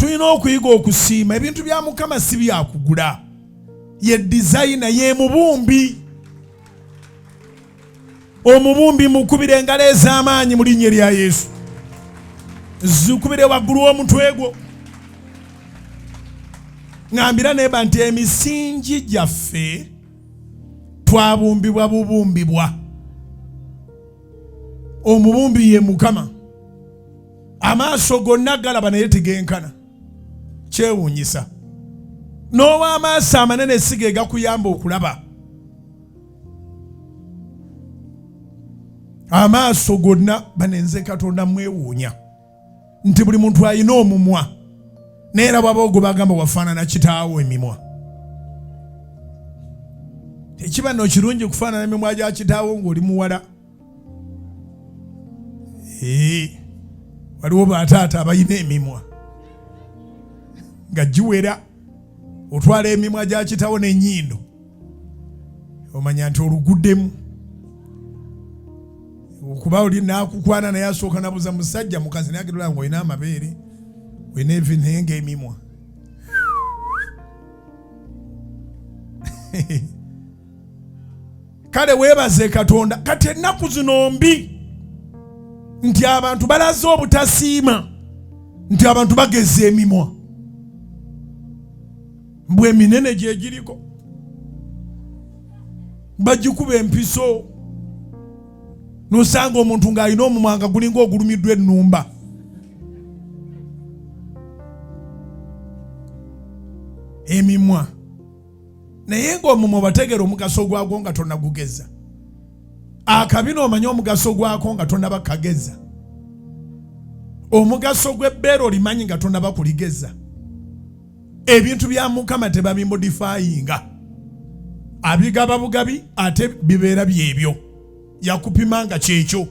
Tulina okuyiga okusiima ebintu bya Mukama, si byakugula. Ye dizayina, ye mubumbi. Omubumbi mukubire engalo ez'amaanyi mu linnya lya Yesu, zikubire waggulu w'omutwe gwo. Ŋambira neba nti emisingi gyaffe twabumbibwa bubumbibwa. Omubumbi ye Mukama. Amaaso gonna galaba naye tegenkana. Kyewuunyisa, n'ow'amaaso amanene si ge gakuyamba okulaba. Amaaso gonna banenze Katonda mwewuunya nti buli muntu alina omumwa, naye era bwaba ogwo bagamba wafaanana kitaawo emimwa. Tekiba no kirungi kufaanana emimwa gya kitaawo ng'oli muwala. Waliwo bataata abalina emimwa nga giwera, otwala emimwa gya kitawo n'ennyindo omanya nti oluguddemu, okuba oli nakukwana naye asooka nabuza musajja mukazi, naye agenda nga olina amabeere, olina evi, naye ng'emimwa. Kale weebaze Katonda. Kati ennaku zino mbi nti abantu balaze obutasiima, nti abantu bageza emimwa mbu eminene gyegiriko, bagikuba empiso, nosanga omuntu ng'alina omumwa nga gulinga ogulumiddwa ennumba. Emimwa naye ng'omumwa obategeera omugaso gwagwo nga tonagugeza. Akabina omanye omugaso gwako nga tonaba kageza. Omugaso gw'ebbeere olimanyi nga tonaba kuligeza. Ebintu bya Mukama tebabimodifayinga, abigaba bugabi, ate bibeera byebyo yakupima nga kyekyo.